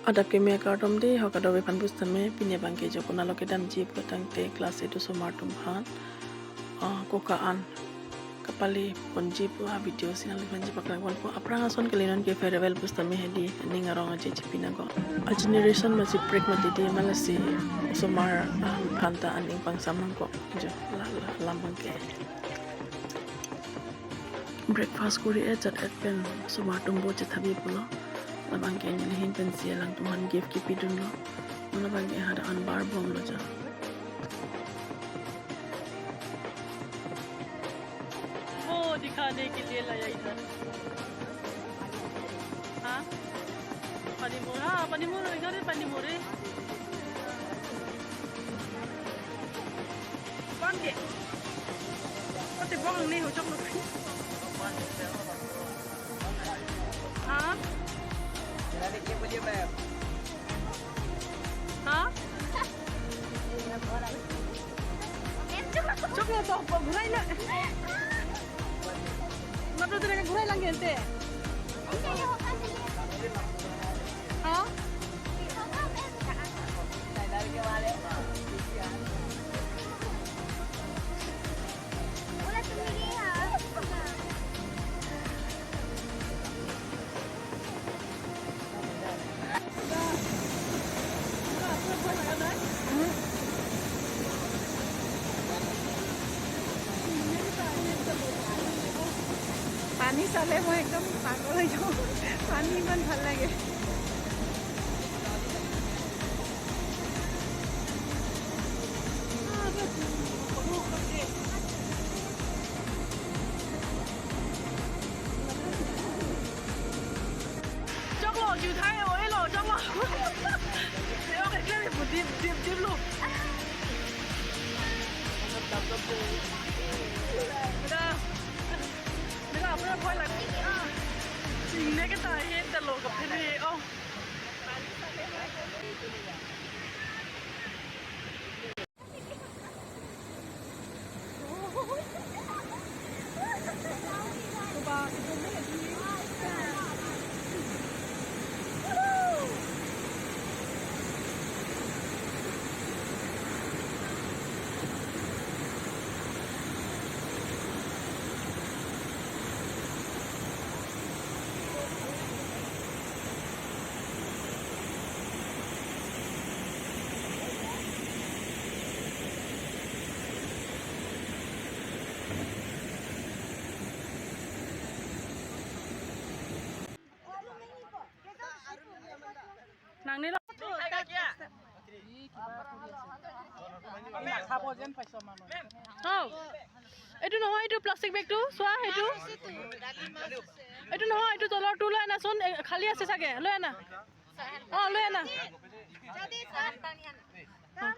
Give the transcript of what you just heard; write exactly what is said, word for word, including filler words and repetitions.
Adap keme akardom dei, ho kadokave aphan pusitame, pini abangke jo konatlo kedamji pu tangte class eight osomar atum aphan, ah, koka an kapale ponji pu a video si nangli aphanji paklang ponpo. Aphrang ason kali non ke farewell pusitame hedi aning arong aje chipinang ko. A generation masi break mati dei, malasi osomar, ah, aphan ta aning pangsam nang ko. Jo la, la, lam abangke. Breakfast kori-et jat-et pen osomar atum bo chethabi pulo. Labangke neli ahin pensi alangtum aphan gift kepidunlo. Labangke hadak an bar bomlo jo. वो दिखाने के लिए लाया इधर। हाँ? Panimur, हाँ, Panimur, इधर है Panimur है। Pan ke? Pati bong ni hujok lo. हाँ? हाँ? Chok lo to, paghurai lo. Matlab, tu ghurai lang gente. हाँ? পানী চালে মই একদম পাগল হৈ যাওঁ, পানী ইমান ভাল লাগে। Choklo, juthai oi lo, choklo. Yo, ke kle bu dip, dip, dip lo. Beta, beta, apna bhoi lag. Sing ne ke ta he ta lo ka phiri. Oh. Nang nilo. নাখাব যেন পাইছো মানুহ। অ, এইটো নহয়, এইটো প্লাষ্টিক বেগটো চোৱা, সেইটো। এইটো নহয়, এইটো তলৰটো লৈ আনাচোন, এ, খালী আছে চাগে, লৈ আনা। অ, লৈ আনা। অ।